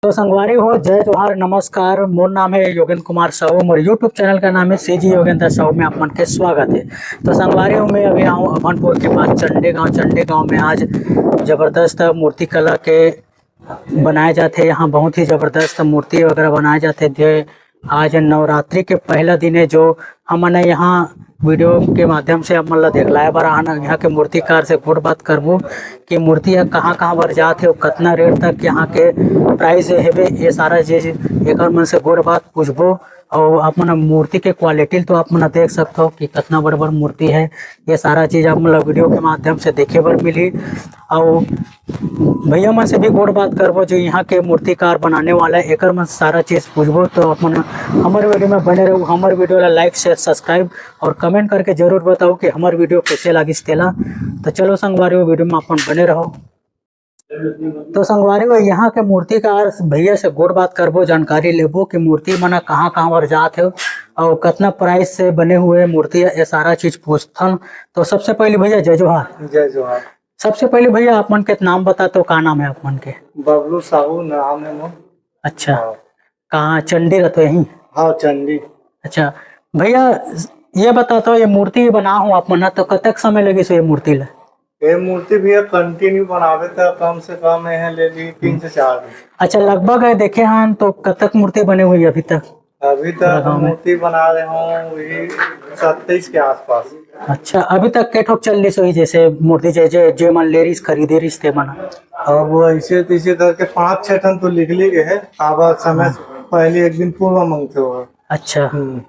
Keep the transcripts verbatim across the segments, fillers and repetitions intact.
तो संगवारी हो, जय जोहार, नमस्कार। मोर नाम है योगेंद्र कुमार साहू, मोर YouTube चैनल का नाम है सीजी योगेंद्र साहू में आप मन के स्वागत है। तो संगवारी हो, मैं अभी आऊँ अभनपुर के पास चंडी गांव। चंडी गांव में आज जबरदस्त मूर्ति कला के बनाए जाते हैं, यहाँ बहुत ही जबरदस्त मूर्ति वगैरह बनाए जाते हैं। आज नवरात्रि के पहला दिन है, जो हमन ह यहाँ वीडियो के माध्यम से आप मन ला देखलाए बर आन। यहाँ के मूर्तिकार से गोठ बात करबो कि मूर्ति ह कहाँ-कहाँ बर जात हे अउ कतना रेट तक यहाँ के प्राइस हेबे, ये सारा चीज एकर मन से गोठ बात पूछबो। अउ आप मन मूर्ति के क्वालिटी तो आप मन देख सकथो कि कतना बड़-बड़ मूर्ति है, ये सारा चीज आप मन ला वीडियो के माध्यम से देखे बर मिलही। अउ भैया मन से भी गोठ बात करबो, जो यहाँ के मूर्तिकार बनाने वाला है, एकर मन सारा चीज पूछबो। तो अपन हमर वीडियो में बने रहू, हमर वीडियो ला लाइक, शेयर, सब्सक्राइब और कमेंट करके जरूर बताओ कि हमर वीडियो कैसे लागिस तेला। तो चलो संगवारी हो, वीडियो में अपन बने रहो। तो संगवारी हो, यहाँ के मूर्तिकार भैया से गोठ बात करबो, जानकारी लेबो कि मूर्ति मन कहाँ कहाँ बर जात हे और कितना प्राइस से बने हुए मूर्ति है, ये सारा चीज पूछथन। तो सबसे पहले भैया जय जोहार। जय जोहार। सबसे पहले भैया आप मन के नाम बता तो, का नाम है आप मन के? बबलू साहू नाम है मोर। अच्छा। हाँ। कहाँ चंडी रहते यहीं? हाँ, चंडी। अच्छा भैया, ये बता तो, ये मूर्ति बना हो आप मन, तो कतक समय लगिस ये मूर्ति ला? ये मूर्ति भैया कंटिन्यू बनावे त कम से कम ये ले ली तीन से चार दिन। अच्छा, लगभग है देखे हन तो कतक मूर्ति बने हुई अभी तक? अभी पूरा तक गाँव में? मूर्ति बना रहे हो वही सत्ताईस के आसपास। अच्छा, अभी तक के ठोक चल रही सोई, जैसे मूर्ति जे, जे, जे मन ले रहीस, खरीदे रहीस ते मन? अब ऐसे तैसे करके पाँच छह ठन तो निकली गए है। अब समय हाँ। पहले एक दिन पूर्व मांगते हो। अच्छा। हम्म।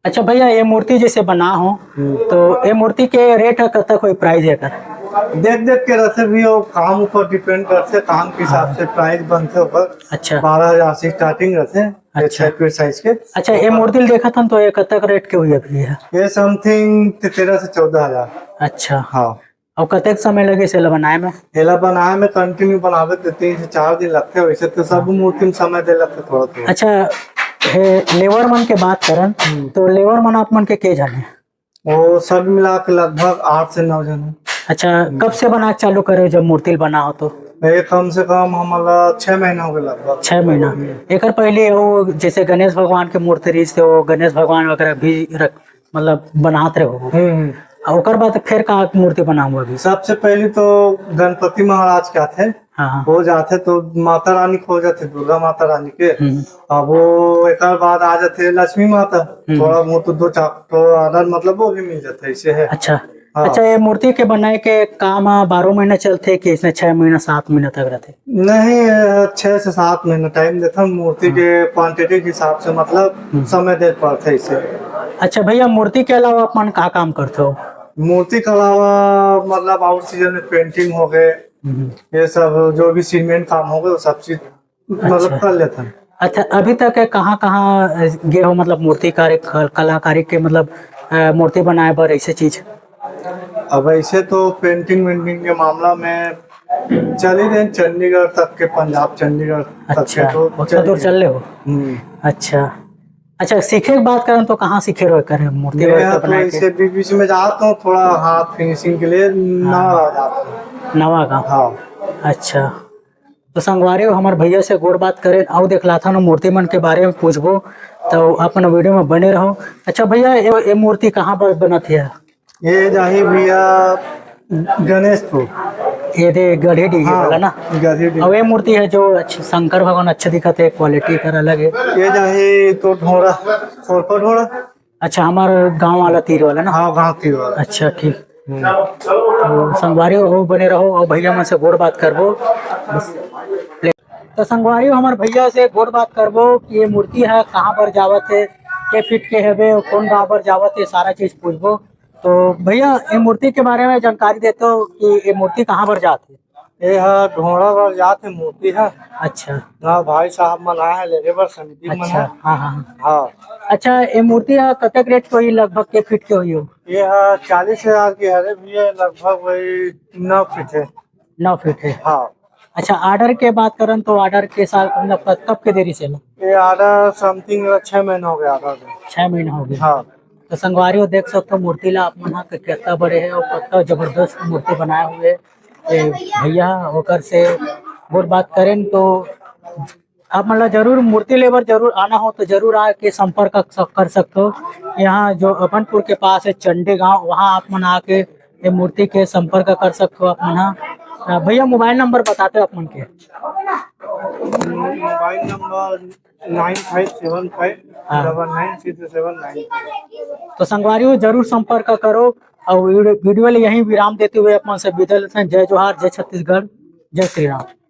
अच्छा भैया, ये मूर्ति जैसे बना हो, हम्म। तो ये मूर्ति के रेट है, कतक कोई प्राइस है कर? देख देख के रहते भी, वो काम ऊपर डिपेंड करते, काम के हिसाब हाँ। से प्राइस बनते ओकर। अच्छा। बारह हजार से स्टार्टिंग रहते हैं, ये अच्छा। छह फीट साइज के। अच्छा, ये मूर्ति देखा था तो ये कतक रेट के हुई अभी है? ये समथिंग तेरह से चौदह हजार। अच्छा। हाँ। और कतेक समय लगे से ला बनाए में? एला बनाए में कंटिन्यू बनावे ते तीन से चार दिन लगते, वैसे तो सब हाँ। मूर्ति में समय दे लगते थोड़ा थोड़ा। अच्छा, हे, लेबर मन के बात करन, हम्म। तो लेबर मन आप मन के के जाने? वो सब मिला के लगभग आठ से नौ जन है। अच्छा, हम्म। कब से बना के चालू करे जब मूर्ति बना हो तो? ये कम से कम हमारा छह महीना हो गया लगभग। छह महीना। हम्म। एकर पहले वो जैसे गणेश भगवान के मूर्ति रहीस थे, वो गणेश भगवान वगैरह भी रख, मतलब बनात रहे हो। हम्म, हम्म। आ ओकर बाद फिर का मूर्ति बनाऊंगा अभी? सबसे पहले तो गणपति महाराज के आथे, हाँ, हाँ। हो जाथे तो माता रानी के हो जाथे, दुर्गा माता रानी के। हम्म। अब वो एकर बाद आ जाथे लक्ष्मी माता, हम्म। थोड़ा बहुत दो चार तो ऑर्डर मतलब वो भी मिल जाथे, ऐसे है। अच्छा। हाँ। अच्छा, ये मूर्ति के बनाए के काम ह बारह महीना चलथे कि इसमें छह महीना, सात महीना तक रहथे? नहीं, छह से सात महीना टाइम देथन, मूर्ति हाँ। के क्वांटिटी के हिसाब से, मतलब, हम्म। समय दे पड़थे इसे। अच्छा भैया, मूर्ति के अलावा अपन का काम करथो? मूर्ति के अलावा, मतलब, आउट सीजन में पेंटिंग हो गए, हम्म। ये सब जो भी सीमेंट काम हो गए, वो सब चीज, मतलब, अच्छा। कर लेथन। अच्छा, अभी तक के कहाँ-कहाँ गे हो, मतलब, मूर्तिकारी, क-, कलाकारी के, मतलब, अ, मूर्ति बनाए बर ऐसे चीज? अब ऐसे तो पेंटिंग वेंटिंग के मामला में चल ही रहे, चंडीगढ़ तक के, पंजाब चंडीगढ़ तक अच्छा, के तो उतना चल दूर ही चल रहे हो? हम्म। अच्छा। अच्छा, सीखे के बात करन तो कहाँ सीखे रहो करे मूर्ति मैं वगैरह तो बनाए के? ऐसे बीच बीच में जाता हूँ, थोड़ा हाथ फिनिशिंग के लिए हाँ। नवा जाता हूँ। नवा का? हाँ। अच्छा। तो संगवारी हो, हमर भैया से गोठ बात करेन अउ देखलाथन मूर्ति मन के बारे में पूछबो, तो अपन वीडियो में बने रहो। अच्छा भैया, ये, ये मूर्ति कहाँ पर बनत है? ये जाही भैया गणेशपुर। ये दे गढ़ी डीह हाँ, वाला ना? गढ़ी डीह। अउ ये मूर्ति है जो अच्छ-, शंकर भगवान अच्छे दिखत है, क्वालिटी कर अलग है। ये जाही तो ढोड़ा, खोरपा ढोड़ा। अच्छा, हमार गांव वाला तीर वाला ना? हाँ, गांव तीर वाला। अच्छा, ठीक। हम्म। तो संगवारी हो, बने रहो अउ भैया मन से गोठ बात करबो। बस। ले। तो संगवारी हो, हमर भैया से गोठ बात करबो कि ये मूर्ति है कहाँ पर जावत है, के फीट के हवे, कौन गांव पर जावत है, सारा चीज पूछबो। तो भैया, ये मूर्ति के बारे में जानकारी देते हो कि ये मूर्ति कहाँ पर जात है? ये हा ढोड़ा बर जात हे मूर्ति हा। अच्छा। हाँ, भाई साहब मन आए हैं लेने बर, समिति मन अच्छा, है। हाँ, हाँ, हाँ। हाँ। अच्छा, ये मूर्ति हा कतक रेट के होही, लगभग के फीट के होही हो? ये हा चालीस हजार की हरे भैया, लगभग वही नौ फीट है। नौ फीट है। हाँ। अच्छा, ऑर्डर के बात करन तो ऑर्डर के साथ मतलब कब, कब के देरी से लो? ये ऑर्डर समथिंग छह महीना हो गया ऑर्डर में। छह महीना हो गया। हाँ। तो संगवारी हो देख सकते हो मूर्ति ला आप मन हा कि कितना बड़े है और कितना जबरदस्त मूर्ति बनाए हुए ए, भैया ओकर से गोठ बात करेन तो आप मन ला जरूर मूर्ति लेबर जरूर आना हो तो जरूर आके संपर्क कर सक-, कर सकते हो। यहाँ जो अभनपुर के पास है चंडी गांव, वहाँ आप मन आके ये मूर्ति के संपर्क कर सकते हो आप मन हा। अ, भैया मोबाइल नंबर बताते हो आप मन के। Mobile number nine five seven five double nine six seven nine. तो संगवारी हो जरूर संपर्क करो और वीडियो, वीडियो ले यहीं विराम देते हुए अपन से विदा लेते हैं। जय जोहार, जय छत्तीसगढ़, जय श्री राम।